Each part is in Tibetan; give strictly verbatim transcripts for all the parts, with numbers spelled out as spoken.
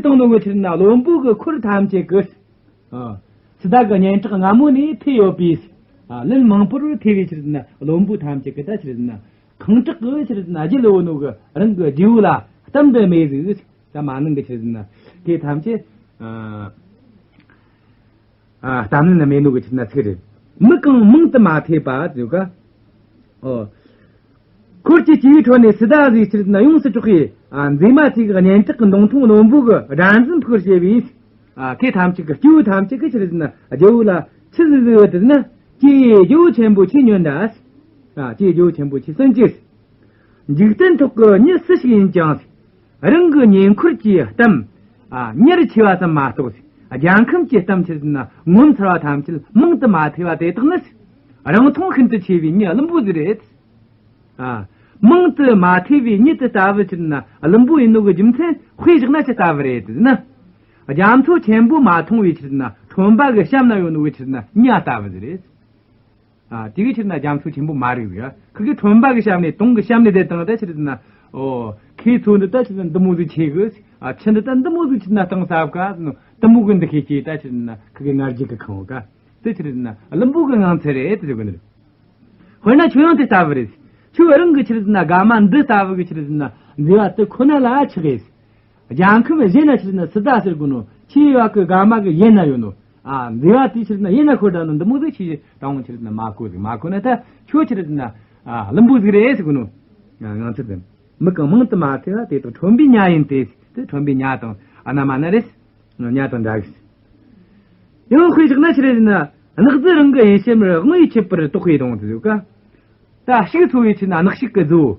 བཏང་ནོ་གི་ཆི་རེད་ན་བློན་པོ་གི་འཁོར་ཐམས་ཅད་གི། ཨ། སི་ཏཱ་གི་སྙན་གྲགས་སྔ་མོ་ནས་ཐོས་ཡོད་པས། ཨ། ལན་མང་པོར་ཐོས་པའི་ཆི་རེད་ན་བློན་པོ་ཐམས་ཅད་གི་ད་ཆི་རེད་ན་ཁེངས་དྲེགས་གི་ཆི་རེད་ན་བརྒྱལ་ཡོད་ནོ་གི་རང་གི་རྗེ་བོ་ལ་གཏམ་འདི་སྨྲས་ཟིག། ད་མ་ནིང་གི་ཆི་རེད་ན་དེ་ཐམས་ཅད། ཨ། ཨ། གཏམ་ནི་མེད་ནོ་གི་ཆི་རེད་ན་ཚིག་རེད། མི་གང་མང་དུ་མ་ཐོས་པ་ཟེར་ག། ཨོ། འཁོར་གྱི་སྤྱི་བོའི་ཁྲོད་ནས་སི་ཏཱ་ཟིག་ཆི་རེད་ན་ཡོངས་སུ་གྲོགས་པའི། ཨ། མཛེས་མ་ཚིག་གི་སྙན་གྲགས་ཀྱི་མདུང་ཐུང་བློན་པོ་གི་སྒྲ་འཛིན་ཕུག་བྱས་པས། ཨ། ཁོ་ཐམས་ཅད་ཀྱི་སྐྱེ་བོ་ཐམས་ཅད་ཀྱི་ཆི་རེད་ན་རྗེ་བོ་ལ་ཆི་ཟིག་ཟིག་ཡོད་དེ་ན། ཀྱེ་རྗེ་བོ་ཆེན་པོ་ཁྱེད་ཉོན་དྲ། ཨ། ཀྱེ་རྗེ་བོ་ཆེན་པོ་ཁྱེད་གསན་ཅིག། འཇིག་རྟེན་ཐོག་གི་མྱི་སུ་ཞིག་ཡིན་ཀྱང་། རང་གི་ཉེ་འཁོར་གྱི་གཏམ། ཨ། ཉེར་ཆེ་བ་ཙམ་མ་གཏོགས། རྒྱལ་ཁམས་ཀྱི་གཏམ་ཆི་རེད་ན་ངོ་མཚར་བ་ཐམས་ཅད་མང་དུ་མ་ཐོས་པ་དེ་དག་ནི། རང་མཐོང་ཤིན་ཏུ་ཆེ་བའི་མྱི་བླུན་པོ་ཟིག་རེད། ཨ། མང་དུ་མ་ཐོས་པའི་མྱི་དེ་ལྟ་བུ་ཆི་རེད་ན་བླུན་པོ་ཡིན་ནོ་གི་རྒྱུ་མཚན་དཔེ་བཞག་ན་ཅི་ལྟ་བུ་རེད་ཟེར་ན། རྒྱ་མཚོ་ཆེན་པོ་མ་མཐོང་བའི་ཆི་རེད་ན་ཁྲོན་པ་གི་གཤམ་ན་ཡོད་ནོ་གི་ཆི་རེད་ན་ཉ་ལྟ་བུ་ཟིག་རེད། ཨ། དེ་གི་ཆི་རེད་ན་རྒྱ་མཚོ་ཆེན་པོ་མ་རིག་ཟིག། ཁི་གི་ཁྲོན་པ་གི་གཤམ་ནས་དུང་གི་གཤམ་ནས་བསྡད་བཏང་ད་ཆི་རེད་ན། ཨོ། ཁོའི་མཚོ་འདི་ད་ཆི་རེད་ན་འདི་མོ་ཟིག་ཆེ་གི། ཨ། ཆུ་འདི་ད་འདི་མོ་ཟིག་ཆི་རེད་ན་གཏིང་ཟབ་ག་ཟེར་ནོ། འདི་མོ་གི་འདུ་ཤེས་ཀྱིས་ད་ཆི་རེད་ན་ཁི་གི་ང་རྒྱལ་གི་ཁེངས་ག། དེ་ཆི་རེད་ན་བླུན་པོ་གི་ངང་ཚུལ་རེད་དེ་ཟེར་གི་ནི། དཔེར་ན་ཁྱོད་ཡང་དེ་ལྟ་བུ་རེད། ཁྱོད་རང་གི་ཆི་རེད་ན་དགའ་མ་འདི་ལྟ་བུ་གི་ཆི་རེད་ན་མཛེས་པ་དེ་ཁོ་ན་ལ་ཆགས་གི། རྒྱལ་ཁམས་གཞན་ན་ཆི་རེད་ན་སི་ཏཱ་ཟེར་གོ་ནོ། ཁྱེད་ཡོད་གི་དགའ་མ་གི་ཡན་ན་ཡོད་ནོ། ཨ། མཛེས་པ་དེ་ཆི་རེད་ན་ཡན་ན་ཤོར་ད་ནོ་འདི་མོ་ཟིག་ཁྱེད་དང་ཆི་རེད་ན་མ་གོ་ཟིག། མ་གོ་ན་ད་ཁྱོད་ཆི་རེད་ན། ཨ། བླུན་པོ་ཟིག་རེད་ཟེར་གོ་ནོ། ཨ། ང་ཚོ་དེ་མི་གང་མང་དུ་མ་ཐོས་པ་དེ་དག་ཁྲོན་པའི་ཉ་ཡིན་ཏེ། དེ་ཁྲོན་པའི་ཉ་དང་ཨ་ན་མ་ན་རེད། ཉ་དང་འདྲ་གི། ཡང་དཔེ་བཞག་ན་ཆི་རེད་ཟེར་ན། གནག་རྫི་རང་གི་ཡིན་ཕྱིར་དབང་བོས་ཁྱེར་པར་དོགས་པའི་དང་དུ་ཡོད་ཀ། ད་ཕྱུགས་འཚོ་བའི་ཆི་རེད་ན་གནག་ཕྱུགས་ཀྱི་མཛོ།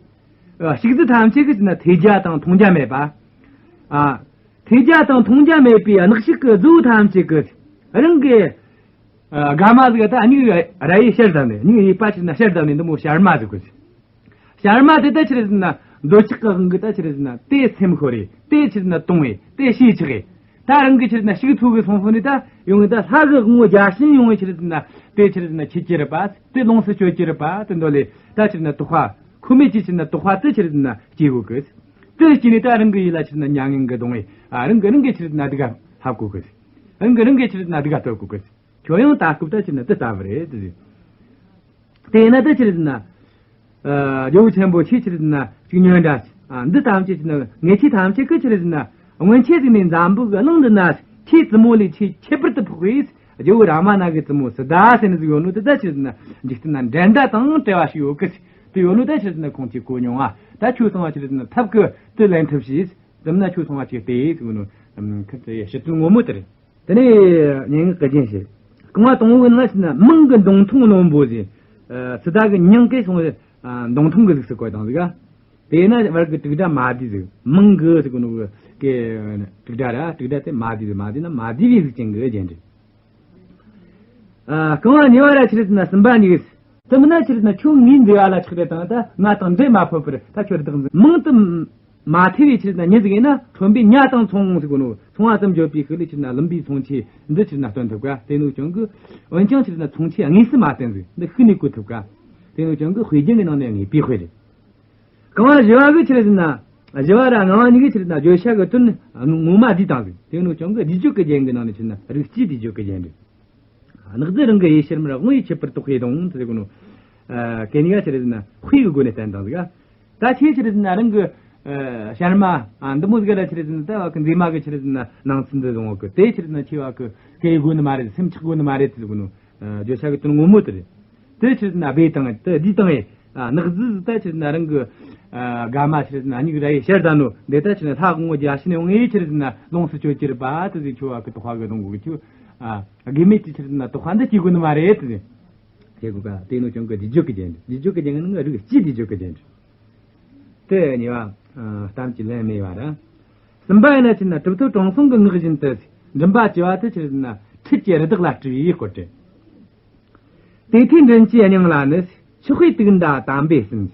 ཨ། ཕྱུགས་རྫི་ཐམས་ཅད་ཀྱི་ཆི་རེད་ན་ཐོས་རྒྱ་དང་མཐོང་རྒྱ་མེད་པ། ཨ། ཐོས་རྒྱ་དང་མཐོང་རྒྱ་མེད་པའི་གནག་ཕྱུགས་ཀྱི་མཛོ་ཐམས་ཅད་ཀྱི་རང་གི། ཨ། དགའ་མ་ཟིག་ད་མྱིག་ར་ཡི་ཤར་བསྡད་ནས། མྱིག་གཡས་པ་ཆི་རེད་ན་ཤར་བསྡད་ནས་འདི་མོ་ཞར་མ་ཟིག་གི། ཞར་མ་དེ་ད་ཆི་རེད་ཟེར་ན་འདོད་ཆགས་ཀྱི་དབང་གིས་ད་ཆི་རེད་ཟེར་ན་དེ་སེམས་ཤོར་རེ། དེ་ཆི་རེད་ན་དུང་བས། དེ་ཞེན་ཆགས་རེ། ད་རང་གི་ཆི་རེད་ན་ཕྱུགས་འཚོ་གི་སོང་སོང་ནས་ད་ཡོང་གི་ད་ལྷ་གི་དབང་བོ་བརྒྱ་བྱིན་ཡོང་བའི་ཆི་རེད་ཟེར་ན་དེ་ཆི་རེད་ཟེར་ན་ཁྱེར་གྱི་རེད་པ། དེ་ལོངས་སུ་སྤྱོད་ཀྱི་རེད་པ། དེ་འདོད་ལས་ད་ཆི་རེད་ན་དོགས་པ། ཁོ་མོས་ཀྱི་ཆི་རེད་ན་དོགས་པ་དེ་ཆི་རེད་ཟེར་ན་སྐྱེ་གོ་གི། དེ་སྐྱེས་ནས་ད་རང་གི་ཡིད་ལ་ཆི་རེད་ན་མྱ་ངན་གི་གདུང་བས། ཨ། རང་གི་རང་གི་ཆི་རེད་ན་སྡུག་ག་ལྷབ་གོ་གི། རང་གི་རང་གི་ཆི་རེད་ན་སྡུག་ག་གཏོད་གོ་གི། ཁྱོད་ཡང་ད་སྐབས་ད་ཆི་རེད་ན་དེ་ལྟ་བུ་རེད་དེ། དེས་ན་ད་ཆི་རེད་ཟེར་ན། ཨ། རྒྱལ་བོ་ཆེན་པོ་ཁྱེད་ཆི་རེད་ཟེར་ན་ཅིག་ཉོན་དྲ། ཨ། འདི་ཐམས་ཅད་ཆི་རེད་ན་ངེད་ཆོ་ཐམས་ཅད་ཀྱི་ཆི་རེད་ཟེར་ན་སྔོན་ཆད་ཟིག་ནས་འཛམ་བུ་གི་གླིང་འདི་ན་ཁྱེད་བཙུན་མོ་ལས་ཆེས་ཁྱད་པར་དུ་ཕོག་པས། རྒྱལ་བོ་རཱ་མ་ན་གི་བཙུན་མོ་སི་ཏཱ་ཟེར་ནི་ཟིག་ཡོད་ནོ་དེ་ད་ཆི་རེད་ཟེར་ན་འཇིག་རྟེན་ན་འགྲན་ཟླ་དང་བྲལ་བ་ཞིག་ཡོད་གི། དེ་ཡོད་ནོ་ད་ཆི་རེད་ཟེར་ན་ཁོང་ཆོས་གོ་མྱོང་བ། ད་ཁྱོད་སོང་བ་ཆི་རེད་ཟེར་ན་ཐབས་ཀྱིས་དེ་ལེན་ཐུབ་ཤིག། དེ་མིན་ན་ཁྱོད་སོང་བ་ཅིག་སྟེར་ཟེར་གོ་ནོ། ཁ་ཚ་ཡི་ཞུ་དོན་ངོ་མ་དེ་རེད། དེ་ནས་སྙན་ངག་གི་རྒྱན་བཤད། རྐང་བ་དང་པོ་ན་ཆི་རེད་ན་མང་གི་མདུང་ཐུང་བློན་པོ་ཟེར། ཨ། སི་ཏཱ་གི་མྱིང་གི་སོང་བའི། ཨ། མདུང་ཐུང་གི་གཟུགས་སུ་བཀོད་བཏང་ཟིག། ཨ། དེས་ན་བར་གྱི་དྲུག་སྒྲ་མ་བསྡུས་ཟིག། མང་གི་ཟེར་གོ་ནོ་གི་དྲུག་སྒྲ་ར། དྲུག་སྒྲ་དེ་མ་བསྡུས་ཟིག། མ་བསྡུས་ན་མ་བསྡུས་པའི་གཟུགས་ཅན་གྱི་རྒྱན་རེད། ཨ། རྐང་བ་གཉིས་པ་ར་ཆི་རེད་ཟེར་ན་སུམ་པ་གཉིས་ཀྱིས། དེ་མིན་ན་ཆི་རེད་ཟེར་ན་ཁྱོད་ངའི་མཛེས་པ་ལ་ཆགས་བསྡད་བཏང་ད་ང་དང་འབྲལ་མ་ཕོད་པར་ད་ཁྱོད་བདག་འཛིན་མང་དུ་མ་ཐོས་པའི་ཆི་རེད་ཟེར་ན་མྱི་ཟིག་ཡིན་ན་ཁྲོན་པའི་ཉ་དང་མཚུངས་ཟེར་གོ་ནོ། མཚུངས་པ་ཙམ་བརྗོད་པའི་ཤུགས་ལས་ཆི་རེད་ན་བླུན་པོའི་མཚུངས་ཆོས་འདི་ཆི་རེད་ན་སྟོན་ཐུབ་ག། དེ་ནོ་ཀྱང་གི་འོན་ཀྱང་ཆི་རེད་ན་མཚུངས་ཆོས་དངོས་སུ་མ་བསྟན་ཟིག། འདི་ཤུགས་ནས་གོ་ཐུབ་ག། དེ་ནོ་ཀྱང་གི་དཔེ་རྒྱན་གྱི་ནང་ནས་ངེས་པའི་དཔེ་རེད། རྐང་བ་བཞི་བ་གི་ཆི་རེད་ཟེར་ན། བཞི་བ་ར་ལྔ་བ་གཉིས་ཀྱིས་ཆི་རེད་ན་བརྗོད་བྱ་གི་དོན་ངོ་མ་བསྡུས་བཏང་ཟིག། དེ་ནོ་ཀྱང་གི་བསྡུས་བརྗོད་ཀྱི་རྒྱན་གྱི་ནང་ནས་ཆི་རེད་ན་རིགས་སྤྱིའི་བསྡུས་བརྗོད་ཀྱི་རྒྱན་རེད། གནག་རྫི་རང་གི་ཡིད་ཕྱིར་མར་དབང་བོས་ཁྱེར་པར་དོགས་པའི་དང་དེ་ཟེར་གོ་ནོ། ཨ། གན་ནི་ག་ཆི་རེད་ཟེར་ན་དཔེ་གི་སྒོ་ནས་བསྟན་བཏང་ཟིག། ཨ། ད་ཁྱེད་ཆི་རེད་ཟེར་ན་རང་གི། ཨ། ཞར་མ། ཨ། འདི་མོ་ཟིག་ལ་ཆི་རེད་ཟེར་ན་ད་བ་གི་མཛེས་མ་གི་ཆི་རེད་ཟེར་ན་ནང་ཚན་འདི་བཟུང་བ་གི་དེ་ཆི་རེད་ཟེར་ན་ཁྱེད་བ་གི་སྐད་དགོས་ནི་མ་རེད། སེམས་ཆགས་དགོས་ནི་མ་རེད་དེ་ཟེར་གོ་ནོ། ཨ། བརྗོད་བྱ་གི་དོན་ངོ་མ་དེ་རེད། དེ་ཆི་རེད་ཟེར་ན་སྦས་བཏང་དེ་བསྡུས་བཏང་ཡེ། ཨ། གནག་རྫི་ཟིག་ད་ཆི་རེད་ཟེར་ན་རང་གི། ཨ། དགའ་མ་ཆི་རེད་ཟེར་ན་མྱིག་ར་ཡི་ཤར་བསྡད་ནོ་དེ་ད་ཆི་རེད་ན་ལྷ་དབང་བོ་བརྒྱ་བྱིན་ཡོང་ངེ་ཆི་རེད་ཟེར་ན་ལོངས་སུ་སྤྱོད་ཀྱི་རེད་པ། དེ་ཟིག་ཁྱོད་བ་གི་དོགས་པ་གི་གདོང་གི་ཁྱོད། ཨ། དགོས་མེད་ཀྱི་ཆི་རེད་ཟེར་ན་དོགས་པ་འདི་སྐྱེ་དགོས་ནི་མ་རེད་དེ་ཟིག། ཁྱེད་གོ་ག། དེ་ནོ་ཀྱང་གི་བསྡུས་བརྗོད་ཀྱི་རྒྱན་རེད། བསྡུས་བརྗོད་ཀྱི་རྒྱན་གྱི་ནང་གི་རིགས་སྤྱིའི་བསྡུས་བརྗོད་ཀྱི་རྒྱན་རེད། དེ་གཉིས་པ། ཨ། གཏམ་གྱི་ལན་སྨྲས་པ་ར། གསུམ་པ་ཡིན་ན་ཆི་རེད་ན་གྲུབ་ཐོབ་དྲང་སྲོང་གི་ངག་བཞིན་དུ་མགྲིན་པ་བཅུ་བ་དེ་ཆི་རེད་ན་ཁྲིད་ཀྱི་རི་དྭགས་ལ་སྤྲུལ་བའི་སྐོར་དྲན། དེ་དུས་མགྲིན་བཅུའི་སྙིང་ལ་ནི། ཆགས་པའི་དུག་མདའ་དམ་པས་ཟིན།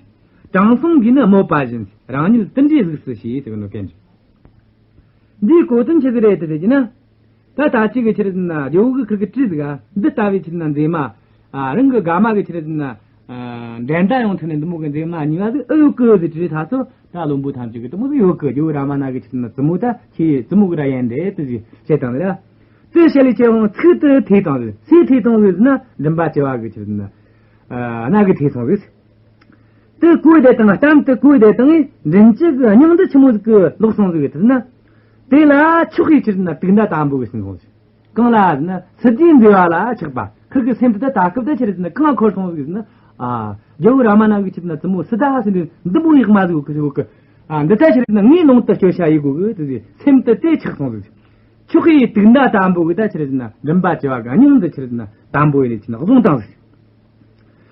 དྲང་སྲོང་གིས་ནི་དམོད་པ་བཞིན། རང་ཉིད་དུད་འགྲོའི་གཟུགས་སུ་བྱས་ཟེར་བའི་ནོ་སྐད་འདི། འདིའི་གོ་དོན་ཆི་ཟིག་རེད་དེ་ཟེར་གྱི་ན། ད་ད་ཅིག་གི་ཆི་རེད་ཟེར་ན་རྒྱལ་བོ་གི་ཁིར་གི་དྲིས་ཟིག། ཨ། འདི་ལྟ་བུའི་ཆི་རེད་ན་མཛེས་མ། ཨ། རང་གི་དགའ་མ་གི་ཆི་རེད་ཟེར་ན། འགྲན་ཟླ་ཡོང་ཐུབ་ནས་འདི་མོ་གི་མཛེས་མ་གཉིས་པ་ཟིག་ཨེ་ཡོད་གི་ཟེར་དྲིས་ཐ་ཚོ། ད་བློན་པོ་ཐམས་ཅད་གི་དེ་མོ་ཟིག་ཡོད་གི། རྒྱལ་བོ་རཱ་མ་ན་གི་ཆི་ཟེར་ན་བཙུན་མོ་ད་ཁྱེད་བཙུན་མོ་གི་ར་ཡན་དེ་དེ་ཟིག་བཤད་དང་ལ། དེ་བཤད་ལས་ཁྱེད་ཚོ་ཚིག་དེ་ཐོས་དང་ཟིག་སུས་ཐོས་དང་ཟིག་ཟེར་ན་མགྲིན་པ་བཅུ་པ་གི་ཆི་ཟེར་ན་སྣ་གིས་ཐོས་སོང་ཟིག་དེ་གོ་བསྡད་དང་གཏམ་དེ་གོ་བསྡད་དང་མགྲིན་བཅུ་གི་སྙིང་འདི་ཆི་མོ་ཟིག་གི་ལོག་སོང་ཟིག་གི་ཟེར་ན། དེ་ལ་ཆོག་ཤེས་ཆི་ཟེར་ན་དུག་མདའ་དམ་པོ་གིས་ཟིན་སོང་ཟིག་གང་ལ་ཟེར་ན་སྲིད་རྒྱུའི་མཛེས་པ་ལ་ཆགས་པ། ཁུ་གི་སེམས་དེ་ད་སྐབས་དེ་ཆི་ཟེར་ན་གང་འཁོར་སོང་ཟིག་ཟེར་ན། ཨ། རྒྱལ་བོ་རཱ་མ་ན་གི་ཆི་ཟེར་ན་བཙུན་མོ་སི་ཏཱ་ཟེར་ནི་འདི་མོ་ཡག་མ་ཟིག་གི་ཟིག་གི་ཨ། འདི་ད་ཆི་ཟེར་ན་ངའི་ལུང་དུ་སྐྱོན་བཤགས་ཡེ་དགོས་གི་དེ་ཟིག་སེམས་དེ་དེ་ཆགས་སོང་ཟིག་ཆོག་ཤེས་དུག་མདའ་དམ་པོ་གིས་ད་ཆི་ཟེར་ན་མགྲིན་པ་བཅུ་པ་གི་སྙིང་འདི་ཆི་ཟེར་ན་དམ་པོ་ཡེ་ལས་ཆི་ཟེར་ན་བཟུང་བཏང་ཟིག་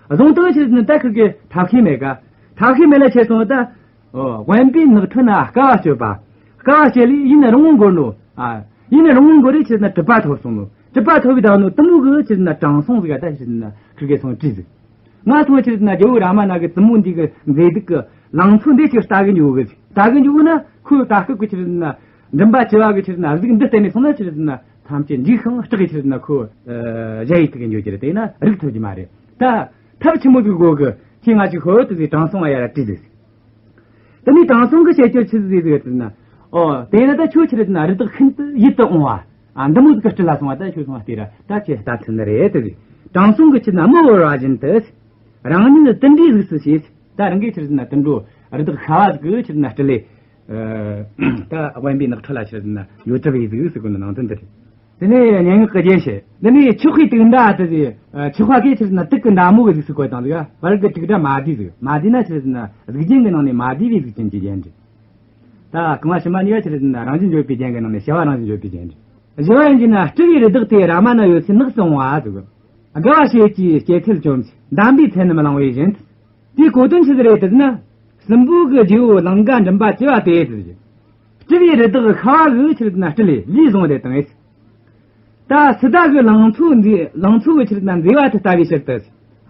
བཟུང་བཏང་ཆི་ཟེར་ན་ད་ཁུ་གི་ཐབས་ཤེས་མེད་ཀ་ཐབས་ཤེས་མེད་ལ་ཆི་སོང་ད། ཨོ། དབེན་པའི་ནགས་ཁྲོད་ན་དཀའ་བ་སྤྱོད་པ། དཀའ་བ་སྤྱད་ལས་ཡུན་རིང་བོ་འགོར་ནོ། ཨ། ཡུན་རིང་བོ་འགོར་རེ་ཆི་ཟེར་ན་གྲུབ་པ་ཐོབ་སོང་ནོ། གྲུབ་པ་ཐོབ་པའི་ད་ནོ་དེ་མོ་གི་ཆི་ཟེར་ན་དྲང་སྲོང་ཟིག་ག་ད་ཆི་ཟེར་ན་ཁུ་གི་སོང་དྲིས་ཟིག་ང་སོང་ཆི་ཟེར་ན་རྒྱལ་བོ་རཱ་མ་ན་གི་བཙུན་མོ་འདི་གི་མཛེས་སྡུག་གི་ལང་ཚོ་འདི་ཅིག་ལྟ་གི་འཇུག་གི་ལྟ་གི་འཇུག་ན་ཁོས་ད་སྐབས་གི་ཆི་ཟེར་ན་མགྲིན་པ་བཅུ་པ་གི་ཆི་ཟེར་ན་གཟུགས་འདི་བསྟན་ནས་སོང་ན་ཆི་ཟེར་ན་ཐམས་ཅད་འཇིགས་ཤིང་སྐྲག་གི་ཆི་ཟེར་ན་ཁོ་ཨ་གཞལ་ཡས་ཐུབ་གི་འཇུག་རྒྱུ་རེད། དེ་ན་རིག་ཐུབ་ཀྱི་མ་རེད། ད་ཐབས་ཆི་མོ་ཟིག་དགོས་གི་ཁྱེད་ང་ཅིག་ཤོད་དེ་ཟིག་དྲང་སྲོང་ང་ཡར་དྲིས་ཟིག་དེ་ནས་དྲང་སྲོང་གི་བཤད་རྒྱུ་ཆི་ཟིག་ཟེར་ན། ཨོ། དེ་ན་ད་ཁྱོད་ཆི་ཟེར་ན་རི་དྭགས་ཤིན་ཏུ་ཡིད་དུ་འོང་བ། ཨ། འདི་མོ་ཟིག་གི་སྤྲུལ་ལ་སོང་བ་ད་ཁྱོད་སོང་བ་དེ་ར་ད་ཁྱེད་ལྟ་ཚུལ་ནི་རེད་དེ་ཟིག་དྲང་སྲོང་གི་ཆི་ཟེར་ན་མི་བོར་བ་བཞིན་དུ། རང་ཉིད་དུད་འགྲོའི་གཟུགས་སུ་བྱས། ད་རང་གིས་ཆི་ཟེར་ན་དུད་འགྲོ་རི་དྭགས་ཤ་བ་ཟིག་གི་ཆི་ཟེར་ན་སྤྲུལ་ལས། ཨ། ད་དབེན་པའི་ནགས་ཁྲོད་ལ་ཆི་ཟེར་ན་ཡོད་གྲབས་ཡེ་ཟིག་ཟེར་གོ་ནི་ནང་དོན་འདི་རེད། དེ་ནས་སྙན་ངག་གི་རྒྱན་བཤད། འདི་ནས་ཆོག་ཤེས་དུག་མདའ་དེ་ཟིག་ཆོག་པ་གིས་ཆི་ཟེར་ན་དུག་གི་མདའ་མོ་གི་གཟུགས་སུ་བཀོད་བཏང་ཟིག་བར་གི་དྲུག་སྒྲ་མ་བསྡུས་ཟིག་མ་བསྡུས་ན་ཆི་ཟེར་ན་གཟུགས་ཅན་གི་ནང་ནས་མ་བསྡུས་པའི་གཟུགས་ཅན་གྱི་རྒྱན་རེད། ད་རྐང་བ་ཕྱི་མ་གཉིས་ཀ་ཆི་ཟེར་ན་རང་བཞིན་བརྗོད་པའི་རྒྱན་གྱི་ནང་ནས་བྱ་བ་རང་བཞིན་བརྗོད་པའི་རྒྱན་རེད། བཞི་བ་ཡིན་གྱི་ན་སྤྲུལ་པའི་རི་དྭགས་དེ་རཱ་མ་ན་ཡོད་སའི་ནགས་སུ་འོང་བ་ཟིག་དགའ་བ་བྱེད་ཀྱི་སྐྱེད་ཚལ་བཅོམ། འདམ་པའི་ཚལ་རྣམས་བླངས་པ་བཞིན། དེའི་གོ་དོན་ཆི་ཟིག་རེད་ཟེར་ན། སྲིན་པོ་གི་རྗེ་བོ་ལང་ཀ་མགྲིན་པ་བཅུ་པ་དེ་ཟེར་གྱི། སྤྲུལ་པའི་རི་དྭགས་ཤ་བ་གིས་ཆི་ཟེར་ན་སྤྲུལ་ལས་ལུས་བཟུང་སྟེ་བཏང་ངེ། ད་སི་ཏཱ་གི་ལང་ཚོ་འདི་ལང་ཚོ་གི་ཆི་ཟེར་ན་མཛེས་པ་དེ་ལྟ་བུའི་ཕྱིར་དུ།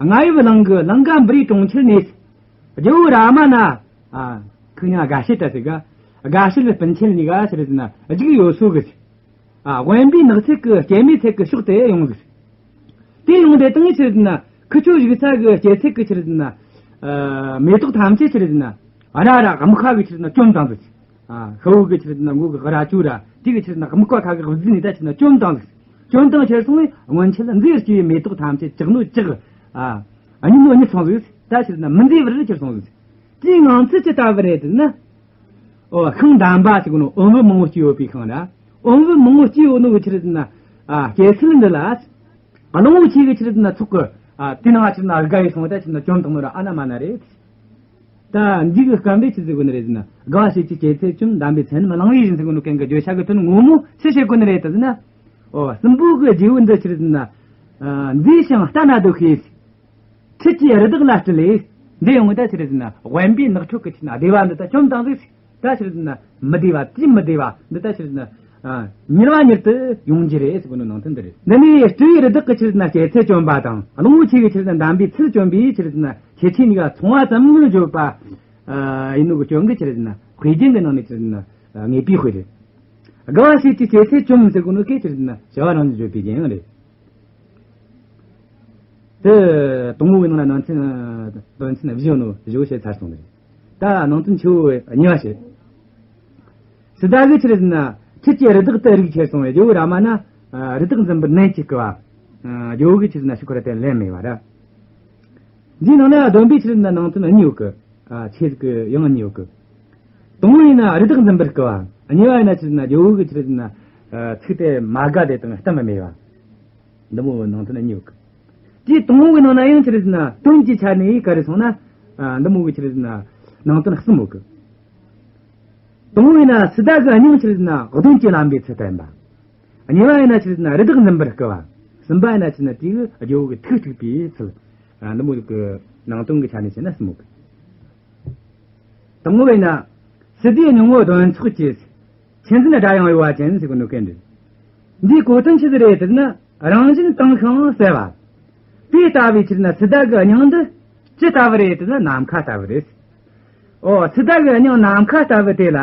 རྔ་ཡབ་གླིང་གི་ལང་ཀ་པུ་རིའི་གྲོང་ཁྱེར་ནས། རྗེ་བོ་རཱ་མ་ན། ཨ། ཁུ་ཉ་དགའ་བྱེད་དྲ་ཟིག་ག་དགའ་བྱེད་སྤུན་མཆེད་གཉིས་ཀ་ཆི་ཟེར་ན་རྒྱུགས་ཡོད་སོ་གི། ཨ། དབེན་པའི་ནགས་ཚལ་གི་སྐྱེད་མོས་ཚལ་གི་ཕྱོགས་དེ་ཡོང་ཟིག་དེ་ཡོང་དེ་དང་ཆི་ཟེར་ན་ཁུ་ཆོ་བཞུགས་ས་གི་སྐྱེད་ཚལ་གི་ཆི་ཟེར་ན། ཨ། མེ་ཏོག་ཐམས་ཅད་ཆི་ཟེར་ན། ཨ་ར་ར་དམུ་ཁ་གིས་ཆི་ཟེར་ན་བཅོམ་བཏང་ཟིག་ཨ། ཤ་བོ་གི་ཆི་ཟེར་ན་མགོ་གི་རྭ་ཅོ་ར་དེ་གིས་ཆི་ཟེར་ན་དམུ་ཁ་ཁ་གི་བཟི་ནས་ད་ཆི་ཟེར་ན་བཅོམ་བཏང་ཟིག་བཅོམ་བཏང་ཁྱེར་སོང་བས་སྔོན་ཆད་མཛེས་པར་སྐྱེས་པའི་མེ་ཏོག་ཐམས་ཅད་ཅག་ནོ་ཅག་ཨ། ཨ། ཉིད་ནོ་ཉིད་སོང་ཟིག་ད་ཆི་ཟེར་ན་མི་མཛེས་པར་ཁྱེར་སོང་ཟིག་དེའི་ངང་ཚུལ་ཅི་ལྟ་བུ་རེད་ཟེར་ན། ཨོ། ཤིང་འདམ་པ་ཟེར་གོ་ནོ་འོམ་བུ་མང་བོ་སྐྱེས་ཡོད་པའི་ཤིང་ར། འོམ་བུ་མང་བོ་སྐྱེས་ཡོད་ནོ་གི་ཆི་ཟེར་ན། ཨ། སྐྱེད་ཚལ་འདི་ལ། གླང་པོ་ཆེ་གི་ཆི་ཟེར་ན་ཚོགས་གི། ཨ། དེ་ནང་ཆི་ཟེར་ན་དགའ་ཡི་སོང་བ་ད་ཆི་ཟེར་ན་བཅོམ་བཏང་ནོ་ར་ཨ་ན་མ་ན་རེད། ད་འདི་གི་སྐབས་འདི་ཆི་ཟེར་གོ་ནི་རེད་ཟེར་ན། དགའ་བ་བྱེད་ཀྱི་སྐྱེད་ཚལ་བཅོམ། འདམ་པའི་ཚལ་རྣམས་བླངས་པ་བཞིན་ཟེར་གོ་ནོ་གན་གི་བརྗོད་བྱ་གི་དོན་ངོ་མ་ཆི་བཤད་གོ་ནི་རེད་ཟེར་ན། ཨོ། སྲིན་པོ་གི་རྗེ་བོ་འདི་ཆི་ཟེར་ན། ཨ། མཛེས་ཤིང་ལྟ་ན་སྡུག་ཤོས། ཁྲིད་ཀྱི་རི་དྭགས་ལ་སྤྲུལ་ལས། འདི་ཡོང་ད་ཆི་ཟེར་ན་དབེན་པའི་ནགས་ཁྲོད་ཀྱི་ཆི་ཟེར་ན་བདེ་བ་འདི་ད་བཅོམ་བཏང་ཟིག་ད་ཆི་ཟེར་ན་མི་བདེ་བ་དེའི་མི་བདེ་བ་འདི་ད་ཆི་ཟེར་ན། ཨ། མྱུར་བ་མྱུར་དུ་ཡོང་རྒྱུ་རེད་ཟེར་གོ་ནོ་ནང་དོན་འདི་རེད། འདི་ནས་སྤྲུལ་པའི་རི་དྭགས་ཀྱི་ཆི་ཟེར་ན་སྐྱེད་ཚལ་བཅོམ་པ་དང་གླང་པོ་ཆེ་གི་ཆི་ཟེར་ན་འདམ་པའི་ཚལ་བཅོམ་པའི་ཆི་ཟེར་ན་ཁྱད་ཆོས་གཉིས་ཀ་མཚུངས་པ་ཙམ་བརྗོད་པ། ཨ། ཡིན་ནོ་གི་སྐྱོན་གི་ཆི་ཟེར་ན་དཔེ་རྒྱན་གི་ནང་ནས་ཆི་ཟེར་ན་ངེས་པའི་དཔེ་རེད། དགའ་བ་བྱེད་ཀྱི་སྐྱེད་ཚལ་བཅོམ་ཟེར་གོ་ནོ་གི་ཆི་ཟེར་ན་བྱ་བ་རང་བཞིན་བརྗོད་པའི་རྒྱན་ཡང་རེད། དེ་དང་པོའི་ནང་ན་ནང་ཚན་དོན་ཚན་བཞི་ཡོད་ནོ་བཞི་བོ་བཤད་ཚར་སོང་ནི་རེད། ད་ནང་དོན་ཆེ་བོ་གཉིས་པ་བཤད། སི་ཏཱ་གི་ཆི་ཟེར་ན་ཁྲིད་ཀྱི་རི་དྭགས་དེ་རིག་ཁྱེར་སོང་བས་རྗེ་བོ་རཱ་མ་ན། ཨ། རི་དྭགས་འཛིན་པར་ནན་གྱིས་བསྐུལ་བ། ཨ། རྗེ་བོ་གིས་ཆི་ཟེར་ན་ཤུགས་ཁོ་ར་དེ་ལེན་མེད་པ་ར། འདིའི་ནང་ན་བསྡོམས་པས་ཆི་ཟེར་ན་ནང་དོན་གཉིས་ཡོད་གི། ཨ། ཆེ་ཟིག་གི་ཡང་གཉིས་ཡོད་གི། དང་པོ་ཡིན་ན་རི་དྭགས་འཛིན་པར་བསྐུལ་བ། གཉིས་པ་ཡིན་ན་ཆི་ཟེར་ན་རྗེ་བོ་གིས་ཆི་ཟེར་ན། ཨ། ཚིག་དེ་མ་དགའ་དེ་དང་གཏམ་མི་སྨྲས་པ། འདི་མོ་ནང་དོན་གཉིས་ཡོད་གི། དེའི་དང་པོ་གི་ནང་ན་ཡང་ཆི་ཟེར་ན་དོན་གྱི་ཆ་ནས་ག་རེ་སོང་ན། ཨ། འདི་མོ་གི་ཆི་ཟེར་ན་ནང་དོན་གསུམ་ཡོད་གི། དང་པོ་ཡིན་ན་སི་ཏཱ་གི་སྙིང་ཆི་ཟེར་ན་གདོན་གྱིས་བརླམས་པའི་ཚུལ་བསྟན་པ། གཉིས་པ་ཡིན་ན་ཆི་ཟེར་ན་རི་དྭགས་འཛིན་པར་བསྐུལ་བ། གསུམ་པ་ཡིན་ན་ཆི་ཟེར་ན་དེ་གི་རྒྱལ་པོ་གི་ཐུགས་དཀྲུགས་པའི་ཚུལ། ཨ། འདི་མོ་གི་ནང་དོན་གྱི་ཆ་ནས་བཤད་ན་གསུམ་ཡོད་གི། དང་པོ་བས་ན། སི་ཏཱའི་སྙིང་པོ་གདོན་ཚོགས་ཀྱིས། ཆུ་འཛིན་སྒྲ་དབྱངས་གཡོ་བ་ཅན་ཟེར་གོ་ནོ་གན་རེད། འདིའི་གོ་དོན་ཆི་ཟིག་རེད་ཟེར་ན་རང་བཞིན་དྭངས་ཤིང་གསལ་བ། དེ་ལྟ་བུའི་ཆི་ཟེར་ན་སི་ཏཱ་གི་སྙིང་འདི་ཅི་ལྟ་བུ་རེད་ཟེར་ན་ནམ་མཁའ་ལྟ་བུ་རེད། ཨོ། སི་ཏཱ་གི་སྙིང་ནམ་མཁའ་ལྟ་བུ་དེ་ལ།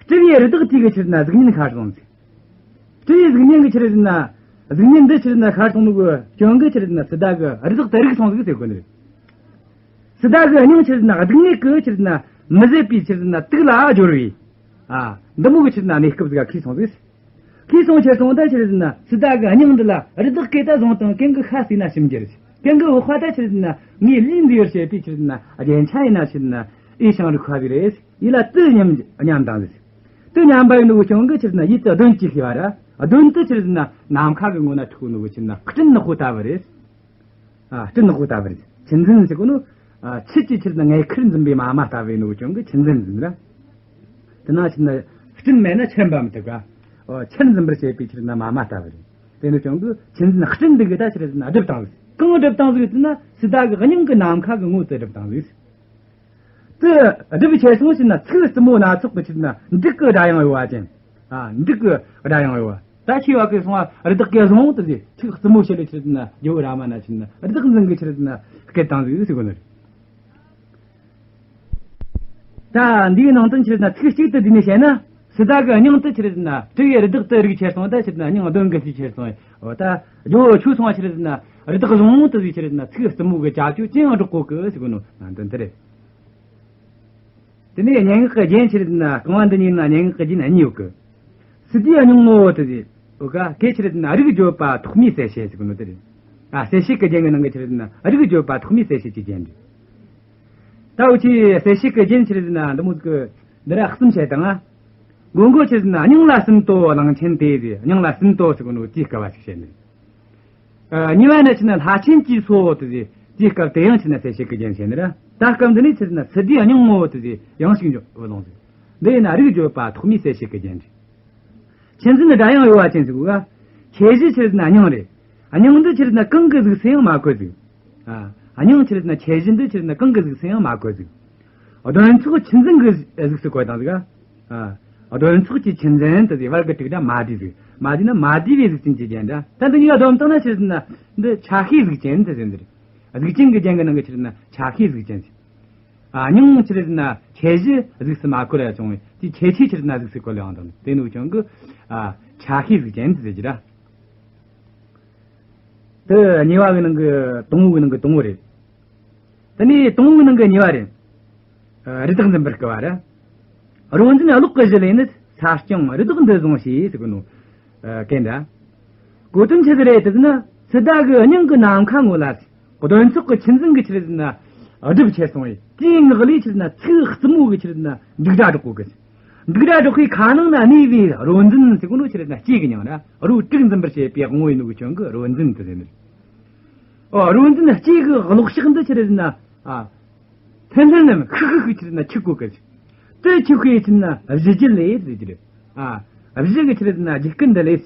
སྤྲུལ་པའི་རི་དྭགས་དེ་གི་ཆི་ཟེར་ན་གཟུགས་བརྙན་ཤར་སོང་ཟིག་སྤྲུལ་པའི་གཟུགས་བརྙན་གི་ཆི་ཟེར་ན། གཟུགས་བརྙན་འདི་ཆི་ཟེར་ན་ཤར་སོང་ནོ་གི་སྐྱོན་གི་ཆི་ཟེར་ན་སི་ཏཱ་གི་རི་དྭགས་དེ་རིག་སོང་ཟིག་ཟེར་གོ་ནི་རེད། སི་ཏཱ་གི་སྙིང་ཆི་རེད་ཟེར་ན་སྡུག་བསྔལ་གི་ཆི་རེད་ཟེར་ན་མི་བཟད་པའི་ཆི་རེད་ཟེར་ན་དུག་ལ་སྦྱོར་བའི། ཨ། འདི་མོ་གི་ཆི་རེད་ཟེར་ན་གནས་སྐབས་ཟིག་ག་ཁེལ་སོང་ཟིག་ཁེལ་སོང་ཁྱེར་སོང་ད་ཆི་རེད་ཟེར་ན་སི་ཏཱ་གི་སྙིང་འདི་ལ་རི་དྭགས་སྐད་ད་བཟུང་དང་། གན་གི་ཤ་ཟོས་ན་ཞིམ་རྒྱུ་རེད། གན་གི་འོག་ཁ་ད་ཆི་རེད་ཟེར་ན་ངའི་ལུས་འདི་ཡོད་བྱེད་པའི་ཆི་རེད་ཟེར་ན་རྒྱན་ཆ་ཡིན་ན་ཆི་རེད་ཟེར་ན་ཨེ་ཤང་རི་ཁ་བི་རེད། ཡིད་ལ་དུ་མཉམ་མཉམ་དང་ཟིག་དུ་མཉམ་པ་ཡིན་ནོ་གི་རྐྱེན་གི་ཆི་རེད་ཟེར་ན་ཡིད་དུ་གདོན་གྱིས་ཤེས་པ་ར། གདོན་དུ་ཆི་རེད་ཟེར་ན་ནམ་མཁའ་གི་ངོ་ན་འཁྲིགས་ནོ་གི་ཆི་རེད་ཟེར་ན་སྤྲིན་ནག་པོ་ལྟ་བུ་རེད། ཨ། སྤྲིན་ནག་པོ་ལྟ་བུ་རེད། ཆུ་འཛིན་ཟེར་གོ་ནོ། ཨ། ཆུ་གི་ཆི་རེད་ཟེར་ན་མངལ་ཁུར་འཛིན་པའི་མ་མ་ལྟ་བུ་ཡིན་ནོ་གི་རྐྱེན་གི་ཆུ་འཛིན་ཟེར་ར། དེ་ན་ཆི་རེད་ཟེར་ན་སྤྲིན་མེད་ན་ཆུ་འབབ་མི་ཐུབ་ག་ཨོ། ཆུར་འཛིན་པར་བྱེད་པའི་ཆི་རེད་ཟེར་ན་མ་མ་ལྟ་བུ་རེད། དེ་ནི་ཀྱང་གི་ཆུ་འཛིན་སྤྲིན་འདི་གི་ད་ཆི་རེད་ཟེར་ན་སྒྲིབ་བཏང་ཟིག་གང་སྒྲིབ་བཏང་ཟིག་ཟེར་ན་སི་ཏཱ་གི་སྙིང་གི་ནམ་མཁའ་གི་ངོ་དེ་སྒྲིབ་བཏང་ཟིག་དེ་སྒྲིབ་ཁྱེར་སོང་ཟེར་ན་ཚིག་རྩུབ་མོ་སྣ་ཚོགས་ཀྱི་ཆི་རེད་ཟེར་ན་འབྲུག་གི་སྒྲ་དབྱངས་གཡོ་བ་ཅན། ཨ། འབྲུག་གི་སྒྲ་དབྱངས་གཡོ་བ། ད་ཁྱེད་བ་ཀའི་སོང་བ་རི་དྭགས་ཀྱི་བཟང་དུ་ཟེར་ཚིག་རྩུབ་མོ་བཤད་ལས་ཆི་རེད་ཟེར་ན་རྒྱལ་བོ་རཱ་མ་ན་ཆི་རེད་ཟེར་ན་རི་དྭགས་འཛིན་གི་ཆི་རེད་ཟེར་ན་སྐད་བཏང་ཟིག་ཟེར་གོ་ནི་རེད། ད་འདིའི་ནང་དོན་ཆི་རེད་ཟེར་ན་ཚིག་གཅིག་ཏུ་བསྡུས་ནས་བཤད་ན། སི་ཏཱ་གི་སྙིང་དེ་ཆི་རེད་ཟེར་ན་སྤྲེའུ་ཡི་རི་དྭགས་དེ་རིག་ཁྱེར་སོང་། ད་ཆི་རེད་ཟེར་ན་སྙིང་གདོན་གི་ཤི་ཁྱེར་སོང་། འོ་ད་ཇོ་བོ་ཁྱོད་སོང་བ་ཆི་རེད་ཟེར་ན་རི་དྭགས་བཟང་དུ་ཟིག་ཆི་རེད་ཟེར་ན་ཚིག་རྩུབ་མོ་གི་ཅ་ཅོ་ཅི་ཡང་སྒྲོག་གོ་གི་ཟེར་གོ་ནོ་ནང་དོན་དེ་རེད། དེ་ནས་སྙན་ངག་གི་རྒྱན་ཆི་རེད་ཟེར་ན་རྐང་བ་འདི་གཉིས་ན་སྙན་ངག་གི་རྒྱན་གཉིས་ཡོད་གི། སི་ཏཱའི་སྙིང་ངོ་དེ་ཟིག་འོ་ཀ་གེ་ཆི་རེད་ཟེར་ན་རིགས་བརྗོད་པ་ཐོགས་མེད་གསལ་བྱེད་ཟེར་གོ་ནོ་དེ་རེད། ཨ། གསལ་བྱེད་ཀྱི་རྒྱན་གྱི་ནང་གི་ཆི་རེད་ཟེར་ན་རིགས་བརྗོད་པ་ཐོགས་མེད་གསལ་བྱེད་ཀྱི་རྒྱན་རེད། ད་འུ་ཆོས་གསལ་བྱེད་ཀྱི་རྒྱན་ཆི་རེད་ཟེར་ན་འདི་མོ་ཟིག་གི་འདི་ར་གསུམ་བཤད་དང་ང་། མགོ་མགོ་ཆི་རེད་ཟེར་ན་སྙིང་ལ་ཟིན་ཏོ་གླང་ཆེན་དེ་ཟེར། སྙིང་ལ་ཟིན་ཏོ་ཟེར་གོ་ནོ་དེའི་སྐབས་བ་ཞིག་བཤད་ནི། ཨ། གཉིས་པ་ནི་ཆི་རེད་ཟེར་ན་ལྷ་ཆེན་གྱི་སོ་དེ་ཟེར། དེའི་སྐབས་དེ་ཡང་ཆི་རེད་ཟེར་ན་གསལ་བྱེད་ཀྱི་རྒྱན་བཤད་ནི་ར། ད་སྐབས་འདི་ནས་ཆི་རེད་ཟེར་ན་སི་ཏཱའི་སྙིང་ངོ་དེ་ཟེར་ཡང་ཞིག་འཇོག་བུ་ལོང་ཟེར། འདི་ཡིན་ན་རིགས་བརྗོད་པ་ཐོགས་མེད་གསལ་བྱེད་ཀྱི་རྒྱན་རེད། ཆུ་འཛིན་སྒྲ་དབྱངས་གཡོ་བ་ཅན་ཟེར་གོ་ག་ཁྱད་གཞི་ཆི་རེད་ཟེར་ན་སྙིང་རེད། སྙིང་འདི་ཆི་རེད་ཟེར་ན་གང་གི་གཟུགས་སུ་ཡང་མ་བཀོད་ཟིག་ཨ། སྙིང་ཆི་རེད་ཟེར་ན་ཁྱད་གཞི་འདི་ཆི་རེད་ཟེར་ན་གང་གི་གཟུགས་སུ་ཡང་མ་བཀོད་ཟིག་གདོན་ཚོགས་ཆུ་འཛིན་གྱི་གཟུགས་སུ་བཀོད་བཏང་ཟིག་ཨ། གདོན་ཚོགས་ཀྱི་ཆུ་འཛིན་དེ་ཟེར་བར་གྱི་དྲུག་སྒྲ་མ་བསྡུས་ཟིག་མ་བསྡུས་ན་མ་བསྡུས་པའི་གཟུགས་ཅན་གྱི་རྒྱན་འདྲ། ད་འདི་གཉིས་ཀ་བསྡོམས་བཏང་ན་ཆི་རེད་ཟེར་ན་འདི་ཆ་ཤས་གཟུགས་ཅན་དེ་ཟེར་འདིར། གཟུགས་ཅན་གྱི་རྒྱན་གྱི་ནང་གི་ཆི་རེད་ཟེར་ན་ཆ་ཤས་གཟུགས་ཅན་ཟེར། ཨ། སྙིང་ཆི་རེད་ཟེར་ན་ཁྱད་གཞི་གཟུགས་སུ་མ་བཀོད་ལ་བྱུང་བའི་དེའི་ཁྱད་ཆོས་ཆི་རེད་ཟེར་ན་གཟུགས་སུ་བཀོད་ལ་ཡང་དང་དེ་ནུ་ཀྱང་གི། ཨ། ཆ་ཤས་གཟུགས་ཅན་དེ་ཟེར་གྱི་ར། དེ་གཉིས་པ་གི་ནང་གི་དང་པོ་གི་ནང་གི་དང་པོ་རེད། དེ་ནས་དང་པོ་གི་ནང་གི་གཉིས་པ་རེད། ཨ། རི་དྭགས་འཛིན་པར་སྐུལ་བ་ར། རོ་འཛིན་གློག་གི་གཞུ་ལས་ནི་ས་སྐྱོང་རི་དྭགས་འདི་བཟུང་ཞེས་ཟེར་གི་ནོ། ཨ། གན་ད། གོ་དོན་ཆི་ཟིག་རེད་ཟེར་ན་སི་ཏཱ་གི་སྙིང་གི་ནམ་མཁའ་ངོ་ལ་གདོན་ཚོགས་ཀྱི་ཆུ་འཛིན་གྱི་ཆི་རེད་ཟེར་ན་སྒྲིབ་ཁྱེར་སོང་བས་དེའི་ངག་ལས་ཆི་རེད་ཟེར་ན་ཚིག་རྩུབ་མོ་གི་ཆི་རེད་ཟེར་ན་འབྲུག་སྒྲ་སྒྲོག་གོ་གི། འབྲུག་སྒྲ་སྒྲོག་པའི་ཁ་ནང་ན་གནས་པའི་རོ་འཛིན་ཟེར་གོ་ནོ་ཆི་རེད་ཟེར་ན་ལྕེ་གི་མྱིང་ར། རོ་དྲུག་འཛིན་པར་བྱེད་པའི་དབང་པོ་ཡིན་ནོ་གི་ཁྱོན་གི་རོ་འཛིན་དེ་ཟེར་ནི། ཨོ། རོ་འཛིན་ལྕེ་གི་གློག་ཞགས་འདི་ཆི་རེད་ཟེར་ན། ཨ། ལྷན་ལྷན་ལམ་ཤིག་ཤིག་ཤིག་ཆི་རེད་ཟེར་ན་འཁྱུག་གོ་གི། དེ་འཁྱུག་གི་ཆི་རེད་ཟེར་ན་བཞུ་རྒྱུ་ལས་ཟེར་གྱི་རེད། ཨ། བཞུ་གི་ཆི་རེད་ཟེར་ན་རྒྱུ་སྐུད་འདི་ལས།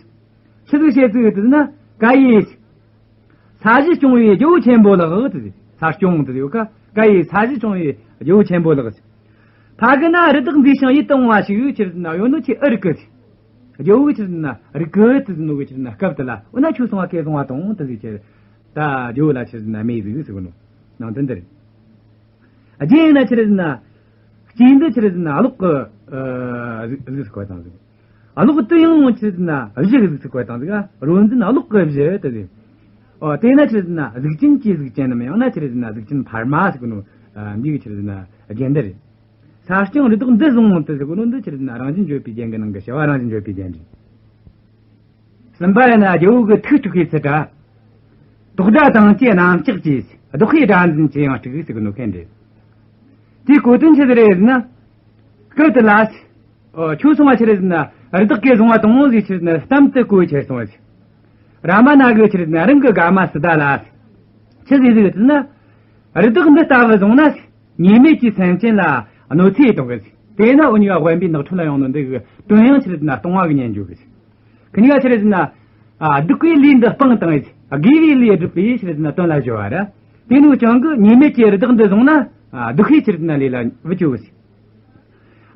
ཆི་ཟིག་བྱེད་ཚུལ་ཡོད་དུ་ན། ཀ་ཡེ། ས་གཞི་སྐྱོང་བའི་རྒྱལ་པོ་ཆེན་པོ་ལགས་དེ། ས་སྐྱོང་དེ་ཡོད་ཀ་ཀ་ཡེ་ས་གཞི་སྐྱོང་བའི་རྒྱལ་པོ་ཆེན་པོ་ལགས། ཕ་གི་ན་རི་དྭགས་འཛིན་ཞིང་ཡིད་དུ་འོང་བ་ཞིག་ཆི་རེད་ཟེར་ན་ཡོད་ནོ་ཆི་ཨེ་རིག་གི། རྒྱལ་པོ་གི་ཆི་རེད་ཟེར་ན་རིག་གི་དེ་ཟེར་ནོ་གི་ཆི་རེད་ཟེར་ན་སྐབས་དེ་ལ་འོ་ན་ཁྱོད་སོང་བ་ཁེ་སོང་བ་དང་དེ་ཟིག་ཆི་རེད། ད་རྒྱལ་པོ་ལ་ཆི་རེད་ཟེར་ན་མེད་ཟིག་ཟེར་གི་ནོ། ནང་དོན་འདི་རེད། རྒྱན་ཡིན་ན་ཆི་རེད་ཟེར་ན། སྐྱེས་འདི་ཆི་རེད་ཟེར་ན་གློག་གི་གཟུགས་སུ་བཀོད་བཏང་ཟིག་གློག་དེ་ཡང་ཆི་རེད་ཟེར་ན་བཞུ་གི་གཟུགས་སུ་བཀོད་བཏང་ཟིག་རོ་འཛིན་གློག་གི་བཞུ་དེ་རེད། ཨོ། དེས་ན་ཆི་རེད་ཟེར་ན་གཟུགས་ཅན་གྱི་གཟུགས་ཅན་ནམ་ཡང་ན་ཆི་རེད་ཟེར་ན་གཟུགས་ཅན་འཕར་མ་ཟེར་གི་ནོ། འདི་གི་ཆི་རེད་ཟེར་ན་རྒྱན་འདི་རེད། ས་སྐྱོང་རི་དྭགས་འདི་བཟུང་དེ་ཟེར་གི་ནོ་འདི་ཆི་རེད་ཟེར་ན་རང་བཞིན་བརྗོད་པའི་རྒྱན་གྱི་ནང་གི་བྱ་བ་རང་བཞིན་བརྗོད་པའི་རྒྱན་རེད། གསུམ་པ་ཡིན་ན་རྒྱལ་པོ་གི་ཐུགས་དཀྲུགས་པའི་ཚུལ་འདྲ། དོག་སྒྲ་དང་བཅས་རྣམས་ལྕགས་ཀྱིས་བཟློག་པའི་སྒྲ་འཛིན་ཅི་ཡང་དཀྲུགས་ཟེར་གི་ནོ་མཁན་རེད། དེའི་གོ་དོན་ཆི་ཟིག་རེད་ཟེར་ན། སྐབས་དེ་ལ། ཨོ། ཁྱོད་སོང་བ་ཆི་རེད་ཟེར་ན་རི་དྭགས་ཀྱིས་བཟུང་བ་དང་ཟིག་ཆི་རེད་ཟེར་ན་གཏམ་དེ་གོ་ཁྱེར་སོང་བ་ཟིག་རཱ་མ་ན་གི་ཆི་རེད་ཟེར་ན་རང་གི་དགའ་མ་སི་ཏཱ་ལ། ཆི་ཟིག་ཟིག་ཟེར་ན། རི་དྭགས་འདི་ལྟ་བུ་བཟུང་ན། ཉེས་མེད་ཀྱི་སེམས་ཅན་ལ་གནོད་འཚེ་གཏོང་གི་ཟིག་དེས་ན་འུ་གཉིས་ཀ་དབེན་པའི་ནགས་ཁྲོད་ལ་ཡོང་ནོ་འདི་གི་དོན་ཡང་ཆི་རེད་ཟེར་ན་སྟོང་བ་གི་ཉན་འཇོག་གི་ཟིག་ཁི་གཉིས་ཀ་ཆི་རེད་ཟེར་ན། ཨ། སྡིག་པའི་ལས་འདི་སྤངས་བཏང་ཡིན། དགེ་བའི་ལས་སྒྲུབ་པའི་ཆི་རེད་ཟེར་ན་དོན་ལ་གཞོལ་བ་རེད། དེ་ནུ་ཀྱང་གི་ཉེས་མེད་ཀྱི་རི་དྭགས་འདི་བཟུང་ན། ཨ། སྡིག་པའི་ཆི་རེད་ཟེར་ན་ལས་ལ་བུད་ཅོག་ཟིག་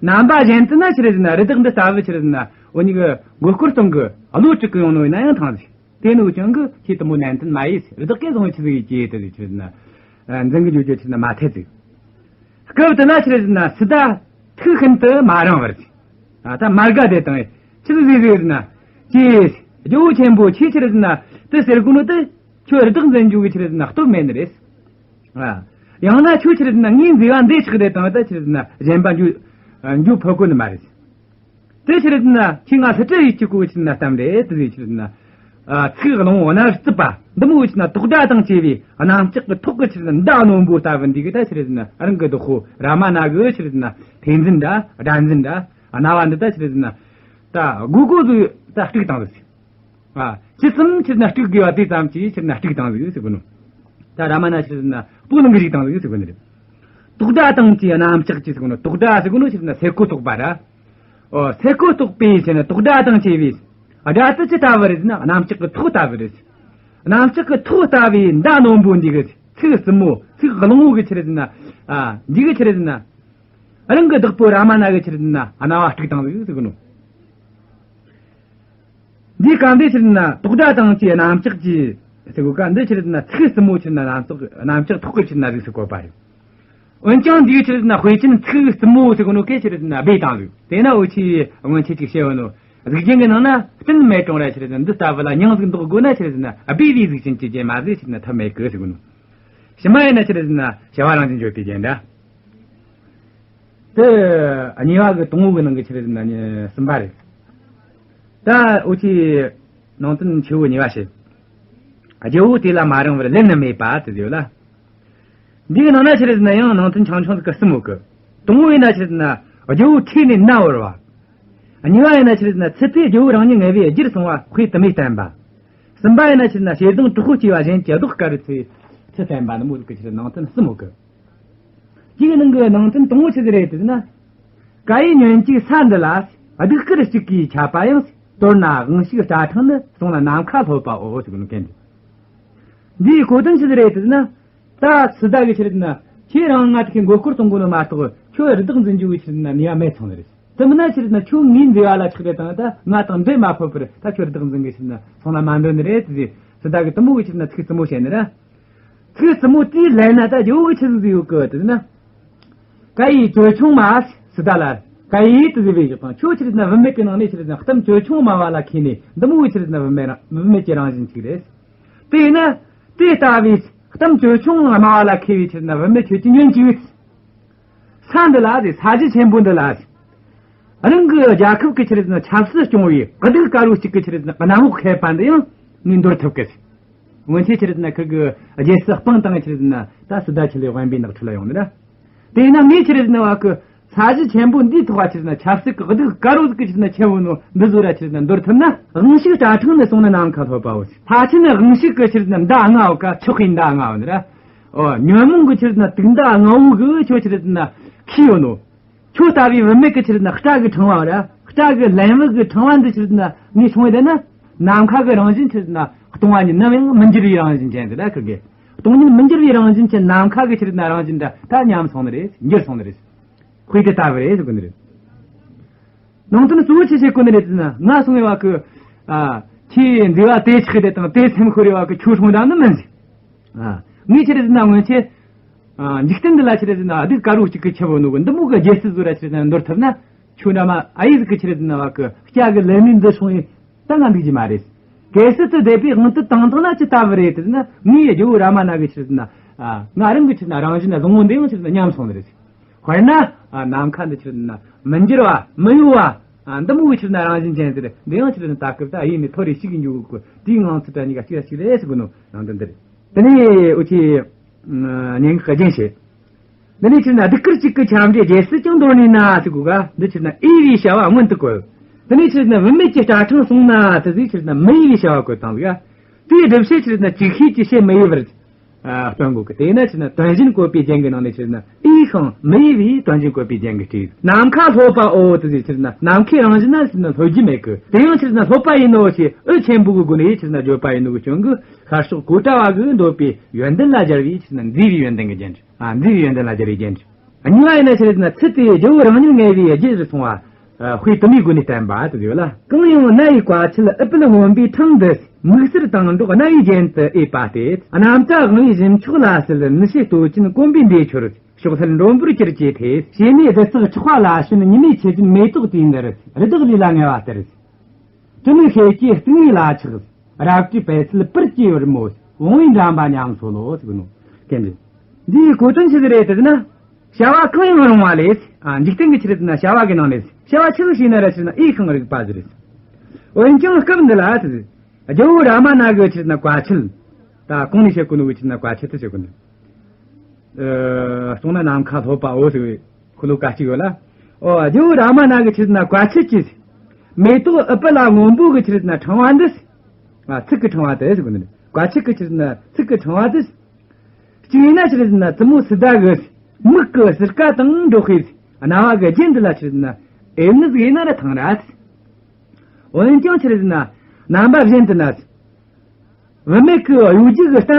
རྣམ་པ་གཞན་དུ་ན་ཆི་རེད་ཟེར་ན་རི་དྭགས་འདི་ལྟ་བུ་ཆི་རེད་ཟེར་ན་འུ་གཉིས་ཀྱི་མགོ་སྐོར་གཏོང་གི་བློ་དྲུག་གི་ཡོང་ནོ་ཡིན་ན་ཡང་ཐང་ཟིག་དེ་ནུ་ཀྱང་གི་ཁྱེད་དུ་མོ་ནན་ཏན་མ་ཡིས་རི་དྭགས་ཀྱིས་བཟུང་ཆི་ཟིག་ཡིན་ཀྱེ་དེ་ཆི་རེད་ཟེར་ན། འཛིན་གི་འཇུག་རྒྱུ་ཆི་རེད་ཟེར་ན་མ་ཐད་ཟིག་སྐབས་དེ་ན་ཆི་རེད་ཟེར་ན་སི་ཏཱ་ཐུགས་ཤིན་ཏུ་མ་རིང་བར། ཨ། ད་མ་དགའ་དེ་དང་ཆི་ཟིག་ཟིག་ཟེར་ན། ཀྱེ། རྒྱལ་པོ་ཆེན་པོ་ཁྱེད་ཆི་རེད་ཟེར་ན་དེ་ཟེར་གོ་ནོ་དེ་ཁྱོད་རི་དྭགས་འཛིན་རྒྱུ་གི་ཆི་རེད་ཟེར་ན་སྟོབས་མེད་ནི་རེད། ཨ། ཡང་ན་ཁྱོད་ཆི་རེད་ཟེར་ན་ངའི་མཛེས་པ་འདི་ཆགས་རེད་དང་ད་ཆི་རེད་ཟེར་ན་གཞན་པ་འཇུ་འཇུ་ཕོད་གོ་ནི་མ་རེད། དེ་ཆི་རེད་ཟེར་ན་ཁྱོས་ང་སླུ་བྲིད་ཡེད་རྒྱུ་གོ་ཆི་རེད་ཟེར་ན་གཏམ་རེད། དེ་ཆི་རེད་ཟེར་ན། ཚིག་བླང་བོ་རྣ་རྩུབ་པ་འདི་མོ་ཆི་རེད་ཟེར་ན་དོག་སྒྲ་དང་བཅས་པའི་གནམ་ལྕགས་ཀྱི་ཐོག་གི་ཆི་རེད་ཟེར་ན་མདའ་རྣོན་པོ་ལྟ་བུ་འདི་གི་ད་ཆི་རེད་ཟེར་ན་རང་གི་བདག་པོ་རཱ་མ་ན་གི་ཆི་རེད་ཟེར་ན་ཐོས་འཛིན་འདྲ་སྒྲ་འཛིན་འདྲ་རྣ་བ་འདི་ད་ཆི་རེད་ཟེར་ན་ད་དགོས་དགོས་ཟིག་ད་དཀྲུགས་བཏང་ཟིག་ཨ། ཇི་ཙམ་ཆི་རེད་ཟེར་ན་དཀྲུགས་དགོས་པ་དེ་ཙམ་གྱིས་ཆི་རེད་ཟེར་ན་དཀྲུགས་བཏང་ཟིག་ཟེར་གོ་ནོ། ད་རཱ་མ་ན་ཆི་རེད་ཟེར་ན་སྤུ་ལངས་ཀྱིས་བཅིངས་བཏང་ཟིག་ཟེར་གོ་ནི་རེད། དོག་སྒྲ་དང་བཅས་གནམ་ལྕགས་ཀྱི་ཟེར་གོ་ནོ། དོག་སྒྲ་ཟེར་གོ་ནོ་ཆི་རེད་ཟེར་ན་སེར་ཁོ་ཐོགས་པ་ར། ཨོ། སེར་ཁོ་ཐོགས་པའི་ཆི་རེད་ཟེར་ན་དོག་སྒྲ་དང་བཅས་པའི་སྒྲ་དེ་ཅི་ལྟ་བུ་རེད་ཟེར་ན་གནམ་ལྕགས་ཀྱི་ཐོག་ལྟ་བུ་རེད། གནམ་ལྕགས་ཀྱི་ཐོག་ལྟ་བུའི་མདའ་རྣོན་པོ་འདི་གི་ཚིག་རྩུབ་མོ་ཚིག་བླང་བོ་གི་ཆི་རེད་ཟེར་ན། ཨ། འདི་གི་ཆི་རེད་ཟེར་ན། རང་གི་བདག་པོ་རཱ་མ་ན་གི་ཆི་རེད་ཟེར་ན་རྣ་བ་དཀྲུགས་བཏང་ཟིག་ཟེར་གོ་ནོ། འདིའི་སྐབས་འདི་ཆི་རེད་ཟེར་ན་དོག་སྒྲ་དང་བཅས་གནམ་ལྕགས་ཀྱི་ཟེར་གོ་ག་འདི་ཆི་རེད་ཟེར་ན་ཚིག་རྩུབ་མོ་ཆི་རེད་ཟེར་ན་གནམ་ལྕགས་གནམ་ལྕགས་ཐོག་གི་ཆི་རེད་ཟེར་ན་གཟུགས་སུ་བཀོད་པ་རེད། འོན་ཀྱང་འདིའི་ཆི་རེད་ཟེར་ན་དཔེ་ཅན་ཚིག་རྩུབ་མོ་ཟེར་གོ་ནོ་གན་ཆི་རེད་ཟེར་ན་སྦས་བཏང་ཟིག་དེས་ན་འུ་ཆོས་སྔོན་ཆད་ཅིག་བཤད་ཡོད་ནོ། གཟུགས་ཅན་གྱི་ནང་ན་སྤྲིན་མེད་རུང་ར་ཆི་རེད་ཟེར་ན་འདི་ལྟ་བུ་ལ་མྱིང་ཟིག་འདོགས་དགོས་ན་ཆི་རེད་ཟེར་ན་སྦས་པའི་གཟུགས་ཅན་གྱི་རྒྱན་མ་ཟད་ཆི་རེད་ཟེར་ན་ཐབས་མེད་གི་ཟེར་གོ་ནོ། ཕྱི་མ་ཡིན་ན་ཆི་རེད་ཟེར་ན་བྱ་བ་རང་བཞིན་བརྗོད་པའི་རྒྱན་འདྲ། དེ་གཉིས་པ་གི་དང་པོ་གི་ནང་གི་ཆི་རེད་ཟེར་ན་གསུམ་པ་རེད། ད་འུ་ཆོས་ནང་དོན་ཆེ་བོ་གཉིས་པ་བཤད། རྒྱལ་པོ་དེ་ལ་མ་རངས་པར་ལན་ནི་སྨྲས་པ་དེ་ཡོད་ལ། འདིའི་ནང་ན་ཆི་རེད་ཟེར་ན་ཡང་ནང་དོན་ཆུང་ཆུང་ཟིག་གི་གསུམ་ཡོད་གི། དང་པོ་ཡིན་ན་ཆི་རེད་ཟེར་ན་རྒྱལ་པོ་ཁྲོས་ནས་མནར་བར་བ། གཉིས་པ་ཡིན་ན་ཆི་རེད་ཟེར་ན་ཚུད་པས་རྒྱལ་པོ་རང་ཉིད་ངལ་བས་རྒྱུར་སོང་བ་དཔེ་དུ་མས་བསྟན་པ། གསུམ་པ་ཡིན་ན་ཆི་རེད་ཟེར་ན་ཞེ་སྡང་དྲག་པོ་སྐྱེས་པ་གཞན་གྱི་གདོགས་དཀར་རུ་ཚུལ་ཚུལ་བསྟན་པ་ནི་མོ་ཟིག་གི་ཆི་རེད་ནང་དོན་གསུམ་ཡོད་གི། དེའི་ནང་གི་ནང་དོན་དང་པོ་ཆི་ཟིག་རེད་ཟེར་ན། ཀྭ་ཡེ་ཉོན་ཅིག་ས་འདི་ལ། གདུགས་དཀར་གཅིག་གིས་ཁྱབ་པ་ཡང་། དོར་ན་དབང་ཕྱུག་སྐྲ་ཕྲེང་ནི། སོང་ན་ནམ་མཁའ་ལྷོད་པའོ་ཟེར་གོ་ནོ་གན་འདི། འདིའི་གོ་དོན་ཆི་ཟིག་རེད་ཟེར་ན། ད་སི་ཏཱ་གི་ཆི་རེད་ཟེར་ན། ཁྱེད་རང་ང་ད་གིན་མགོ་སྐོར་གཏོང་གོ་ནོ་མ་གཏོགས་ཁྱོད་རི་དྭགས་འཛིན་རྒྱུ་གི་ཆི་རེད་ཟེར་ན་ནུས་པ་མེད་སོང་ནི་རེད། དེ་མིན་ན་ཆི་རེད་ཟེར་ན་ཁྱོད་ངའི་མཛེས་པ་ལ་ཆགས་རེད་དང་ད་ང་དང་འབྲལ་མ་ཕོད་པར་ད་ཁྱོད་རི་དྭགས་འཛིན་གི་ཆི་རེད་ཟེར་ན་སོང་ན་མ་འདོད་ནི་རེད་ཟེར། སི་ཏཱ་གི་དེ་མོ་གི་ཆི་རེད་ཟེར་ན་ཚིག་རྩུབ་མོ་བཤད་ནི་ར། ཚིག་རྩུབ་མོ་དེའི་ལན་ན་ད་རྒྱལ་པོ་གི་ཆི་ཟིག་ཟིག་ཡོད་གི་དེ་ན། ཀྭ་ཡེ་ཅོལ་ཆུང་མ་སི་ཏཱ་ལ། ཀྭ་ཡེ་དེ་ཟེར་བའི་བཞག་དང་ཁྱོད་ཆི་རེད་ཟེར་ན་བུད་མེད་ཀྱི་ནང་ནས་ཆི་རེད་ཟེར་ན་གཏམ་ཅོལ་ཆུང་དམའ་བ་ལ་མཁས་ནས་འདི་མོ་གི་ཆི་རེད་ཟེར་ན་བུད་མེད་རང་བུད་མེད་ཀྱི་རང་བཞིན་ཅིག་རེད། དེས་ན་དེ་ལྟ་བུའི་གཏམ་ཅོལ་ཆུང་དམའ་བ་ལ་མཁས་པའི་ཆི་རེད་ཟེར་ན་བུད་མེད་ཁྱོད་ཀྱིས་ཉོན་ཅིག་ཟེར། ས་འདི་ལ་ཟེར། ས་གཞི་ཆེན་པོ་འདི་ལ་ཟེར། རང་གི་རྒྱལ་ཁབ་ཀྱི་ཆི་རེད་ཟེར་ན་ཆབ་སྲིད་སྐྱོང་བའི་གདུགས་དཀར་བོ་གཅིག་གི་ཆི་རེད་ཟེར་ན་གནམ་འོག་ཁེབས་པ་འདི་ཡང་ངས་འདོར་ཐུབ་གི་ཟེར། སྔོན་ཆད་ཆི་རེད་ཟེར་ན་ཁུར་གི་རྒྱལ་སྲིད་སྤངས་བཏང་ཆི་རེད་ཟེར་ན་ད་སི་ཏཱ་ཆི་ལས་དབེན་པའི་ནགས་ཁྲོད་ལ་ཡོང་ནི་ར། དེས་ན་ངས་ཆི་རེད་ཟེར་ན་བ་གི་ས་གཞི་ཆེན་པོ་འདིའི་ཐོག་བ་ཆི་རེད་ཟེར་ན་ཆབ་སྲིད་ཀྱི་གདུགས་དཀར་བོ་ཟིག་གི་ཆི་རེད་ཟེར་ན་ཆེན་པོ་ནོ་འདི་ཟོ་ར་ཆི་རེད་ཟེར་ན་འདོར་ཐུབ་ན། དབང་ཕྱུག་སྐྲ་ཕྲེང་ནི། སོང་ན་ནམ་མཁའ་ལྷོད་པའོ། ཕལ་ཆེར་ནི་དབང་ཕྱུག་གི་ཆི་རེད་ཟེར་ན་མདའ་ལྔ་བ་ཀ་མཆོག་གི་མདའ་ལྔ་བ་ནི་ར། ཨོ། ཉོན་མོངས་ཀྱི་ཆི་རེད་ཟེར་ན་དུག་མདའ་ལྔ་བོ་གི་ཁྱོད་ཆི་རེད་ཟེར་ན་ཁྱེར་ཡོད་ནོ། ཁྱོད་ལྟ་བུའི་བུད་མེད་ཀྱི་ཆི་རེད་ཟེར་ན་སྐྲ་གི་ཕྲེང་བ་ར། སྐྲ་གི་ལན་བུ་གི་ཕྲེང་བ་འདི་ཆི་རེད་ཟེར་ན་ངས་མཆོངས་བསྡད་ན། ནམ་མཁའ་གི་རང་བཞིན་ཆི་རེད་ཟེར་ན་སྟོང་བ་ཉིད་ནམ་ཡང་མི་འགྱུར་བའི་རང་བཞིན་ཅན་དེ་ལ་ཁུར་གི། སྟོང་ཉིད་མི་འགྱུར་བའི་རང་བཞིན་ཅན་ནམ་མཁའ་གི་ཆི་རེད་ཟེར་ན་རང་བཞིན་འདྲ་ད་ཉམས་སོང་ནི་རེད། འགྱུར་སོང་ནི་རེད། དཔེ་དེ་ལྟ་བུ་རེད་ཟེར་གི་ནི་རེད། ནང་དོན་གཙོ་བོ་ཆི་བྱེད་གོ་ནི་རེད་ཟེར་ན། ང་སོང་བའི་བ་གི། ཨ། ཁྱེད་མཛེས་པ་དེ་ཆགས་དེ་དང་དེ་སེམས་ཤོར་བའི་བ་གི་ཁྱོད་སོང་དང་ནི་མིན་ཟེར། ཨ། ངས་ཆི་རེད་ཟེར་ན་སྔོན་ཆད། ཨ། འཇིག་རྟེན་འདི་ལ་ཆི་རེད་ཟེར་ན་གདུགས་དཀར་བོ་གཅིག་གི་ཆེན་པོ་ནོ་གི་འདི་མོ་གི་རྒྱལ་སྲིད་ཟོ་ར་ཆི་རེད་ཟེར་ན་འདོར་ཐུབ་ན། ཁྱོད་འདྲ་མ་ཨ་ཡེ་ཟིག་གི་ཆི་རེད་ཟེར་ན་བ་གི་སྐྲ་གི་ལན་མིན་འདི་སོང་ཡིན། ད་ང་འདུག་རྒྱུ་མ་རེད། གལ་སྲིད་དུ་བསྡད་པའི་དབང་དུ་བཏང་བཏང་ན་ཅི་ལྟ་བུ་རེད་ཟེར་ན། ངའི་རྒྱལ་པོ་རཱ་མ་ན་གི་ཆི་རེད་ཟེར་ན། ཨ། ང་རང་གི་ཆི་རེད་ཟེར་ན་རང་བཞིན་བཟང་བོ་འདི་ཡང་ཆི་རེད་ཟེར་ན་ཉམས་སོང་ནི་རེད། དཔེར་ན། ཨ། ནམ་མཁའ་འདི་ཆི་རེད་ཟེར་ན་མི་འགྱུར་བ་མི་གཡོ་བ། ཨ། འདི་མོ་གི་ཆི་རེད་ཟེར་ན་རང་བཞིན་ཅན་ཟེར། འདི་ཡང་ཆི་རེད་ཟེར་ན་ད་སྐབས་ད་ཨ་ཡེ་ནས་མཐོ་རིས་ཤིག་གི་འཇུག་གི། དེའི་ངང་ཚུལ་དྲ་གཉིས་ཀ་གཅིག་ལ་གཅིག་རེད་ཟེར་གི་ནོ་ནང་དོན་འདི་རེད། དེ་ནས་འུ་ཆོས། ཨ། སྙན་ངག་གི་རྒྱན་བཤད། འདི་ནས་ཆི་རེད་ཟེར་ན་གདུགས་དཀར་གཅིག་གི་ཁྱབ་འབྲས་རྒྱལ་སྲིད་ཀྱང་འདོར་ནུས་ན་ཟེར་གོ་ག་འདི་ཆི་རེད་ཟེར་ན་འོས་པའི་བྱ་བ་མངོན་དུ་བཀོད། འདི་ནས་ཆི་རེད་ཟེར་ན་བུད་མེད་ཀྱི་སྐྲ་ཕྲེང་སོང་ན་དེ་ཟིག་ཆི་རེད་ཟེར་ན་མི་འོས་པའི་བྱ་བ་བཀོད་བཏང་ཟིག་དེའི་སྒྲུབ་བྱེད་ཆི་རེད་ཟེར་ན་ཅིག་ཤོས་ཀྱིས་བྱེད་མི་འོས་པར། ཨ། སྟོན་དགོས་ཀི། དེས་ན་ཆི་རེད་ཟེར་ན་དོན་གཞན་བཀོད་པའི་རྒྱན་གྱི་ནང་ནས་ཆི་རེད་ཟེར་ན་འོས་ཤིང་མི་འོས་པའི་དོན་གཞན་བཀོད་པའི་རྒྱན་གྱིས་བྲིས། ནམ་མཁའ་ལྷོད་པའོ་དེ་ཟིག་ཆི་རེད་ཟེར་ན་ནམ་མཁའི་རང་བཞིན་ན་ཆི་རེད་ཟེར་ན་ལྷོད་རྒྱུ་མེད་ཀི། དེ་ཡང་ཆི་རེད་ཟེར་ན་ལྷོད་པ་ཡིན་ནོ་ཞེས་འོས་ཆེན་པོ་གི་སྒོ་ནས་ཆི་རེད་ཟེར་ན་བརྗོད་པ་ཡིན་ནོ་གི་རྐྱེན་གྱིས་ཤར་ཕྱོགས་གཽ་ཌ་བ་གིས་འདོད་པའི་ཡོན་ཏན་ལ་སྦྱར་བའི་ཆི་རེད་ཟེར་ན་མཛེས་པའི་ཡོན་ཏན་གྱི་རྒྱན་བྲིས། ཨ། མཛེས་པའི་ཡོན་ཏན་ལ་སྦྱར་བའི་རྒྱན་བྲིས། གཉིས་པ་ཡིན་ན་ཆི་རེད་ཟེར་ན་ཚུལ་དེ་རྒྱལ་པོ་རང་ཉིད་ངལ་བའི་རྒྱུ་རུ་སོང་བ། ཨ། དཔེ་དུ་མའི་སྒོ་ནས་བསྟན་པ་དེ་ཡོད་ལ། གང་ཡང་རྣ་ཡི་བཀའ་ཆད་ཨུཏྤལ་སྔོན་པོའི་འཕྲང་དུ། མིག་སེར་དྭངས་སྒྲོག་རྣ་བའི་རྒྱན་དུ་ཨེ་བབས་ཏེ། གནམ་བྱཱར་དབང་བའི་གཞུ་མཆོག་ལ་གསོལ། མི་ཕྱེད་སྟོད་ཅན་གོམ་པའི་འདྲེས་འཁྱོར། ཕྱོགས་ལྷུར་མགྲོན་པོར་གྱུར་ཅེས་ཐོས། བྱེ་མའི་རྡུལ་བརྩེགས་འཁྱགས་པ་ལ་ཞོན། ཉི་མའི་ཆུ་རྒྱུན་མེ་ཏོག་དུས་འདིར། རི་དྭགས་ལུས་ལ་ངལ་བ་སྟེར། སྤྲིན་ནི་ཤེལ་གྱི་སྟེང་ངེ་ལ་ཆགས། རབ་ཀྱི་པད་ཚལ་པིར་གྱི་འོལ་མོ། བུང་བའི་འགྲམ་པ་ཉམས་སོ་ལོ་ཟེར་གི་ནོ། སྐད་འདི། འདིའི་གོ་དོན་ཆི་ཟིག་རེད་ཟེར་ན། བྱ་བ་གང་ཡང་རུང་བ་ལས། ཨ། འཇིག་རྟེན་གྱི་ཆི་རེད་ཟེར་ན་བྱ་བ་གི་ནང་ནས། བྱ་བ་ཆི་ཟིག་བྱས་ན་ར་ཆི་རེད་ན་འོས་ཤིང་རིག་པ་ཟིག་རེད། འོན་ཀྱང་སྐབས་འདི་ལ་ཟེར། རྒྱལ་བོ་རཱ་མ་ན་གི་ཆི་རེད་ན་བཀའ་ཆད། ད་གོང་ནས་བཤད་གོ་ནོ་གི་ཆི་རེད་ན་བཀའ་ཆད་དེ་བཤད་གོ་ནི། ཨ། གསུངས་ན་ནམ་མཁའ་སློབ་པའོ་ཟེར་བའི་ཤོ་ལོ་ཀ་གཅིག་ཡོད་ལ། ཨོ། རྒྱལ་བོ་རཱ་མ་ན་གི་ཆི་རེད་ན་བཀའ་ཆད་ཀྱིས། མེ་ཏོག་ཨུཏྤ་ལ་སྔོན་པོ་གི་ཆི་རེད་ན་ཕྲེང་བ་འདི། ཨ། ཚིག་གི་ཕྲེང་བ་དེ་ཟེར་གོ་ནི། བཀའ་ཆད་ཀྱི་ཆི་རེད་ན་ཚིག་གི་ཕྲེང་བ་དེ། གཅིག་ཡིན་ན་ཆི་རེད་ཟེར་ན་བཙུན་མོ་སི་ཏཱ་གི་མིག་གི་ཟུར་ཁ་དང་འགྲོགས་ཤིང་། རྣ་བ་གི་རྒྱན་འདི་ལ་ཆི་རེད་ཟེར་ན་ཨེ་ནི་ཟིག་ཡིན་ན་ར་ཐང་ར། འོན་ཀྱང་ཆི་རེད་ཟེར་ན་རྣམ་པ་གཞན་དུ་ན། བུད་མེད་ཀྱི་གཡོ་སྒྱུ་གི་སྟན།